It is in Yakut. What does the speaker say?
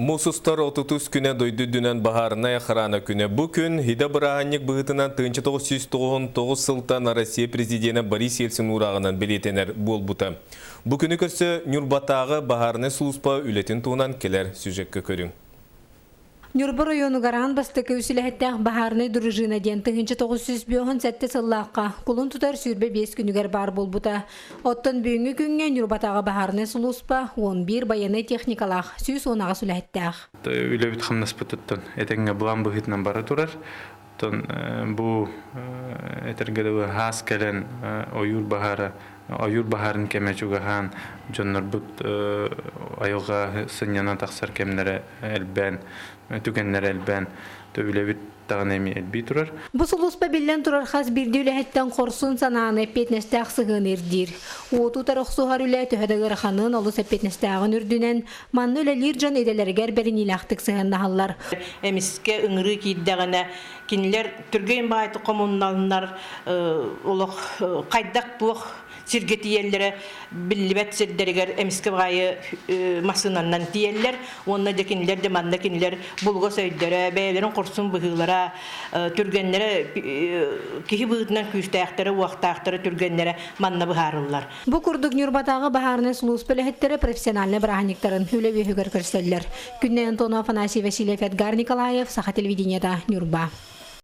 Муус устар 33 күнэ дойду үрдүнэн баһаарынай охрана күнэ. Бу күн идэ бырааһынньык быһыытынан 1999 сылтан Россия президенэ Борис Ельцин уурааҕынан бэлиэтэнэр буолбута. Бу күнү көрсө Ньурбатааҕы баһаарынай сулууспа үлэтин туһунан кэлэр сюжекка көрүҥ. Ньурба оройуонугар аан бастакы үс үлэһиттээх баһаарынай дружина диэн 1957 сыллаахха кулун тутар 25 күнүгэр баар буолбута. Оттон бүгүҥҥү күҥҥэ Ньурбатааҕы баһаарынай сулууспа 11 байыаннай техникалаах 118 үлэһиттээх. Үлэбит хамнаспытыттан этэҥҥэ былаан быһыытынан бара турар. Оттон бу этэргэ дылы хаас кэлэн ойуур баһаара ойуур баһаарын кэмэ чугаһаан дьоннорбут айылҕа сынньана тахсар кэмнэрэ элбээн түгэннэрэ элбээн үлэбит даҕаны эмиэ элбии турар. Бу сулууспа биллэн турар хас биирдии үлэһиттэн хорсун санааны, эппиэтинэстээх сыһыаны ирдиир. Уоту утары охсуһар үлэ төһө да ыараханын, олус эппиэтинэстээҕин үрдүнэн, манна үлэлиир дьон идэлэригэр бэриниилээхтик сыһыаннаһаллар. Эмискэ ыҥырыы киирдэҕинэ, кинилэр түргэн баайдык хомунналлар, олох хайдах-туох сиргэ тиийэллэрэ биллибэт сирдэригэр эмискэ баҕайы массыынаннан тиийэллэр уонна дьэ кинилэр де манна кинилэр булугас өйдөрө, бэйэлэрин хорсун быһыылара, түргэннэрэ киһи быһыытынан күүстээхтэрэ, уохтаахтара, түргэннэрэ манна быһаарыллар. Бу курдук Ньурбатааҕы баһаарынай сулууспа үлэһиттэрэ профессиональнай бырааһынньыктарын үлэ үөһүгэр көрсөллөр. Күннэй Антонова, Афанасий Васильев, Эдгар Николаев, Саха телевидениета, Ньурба.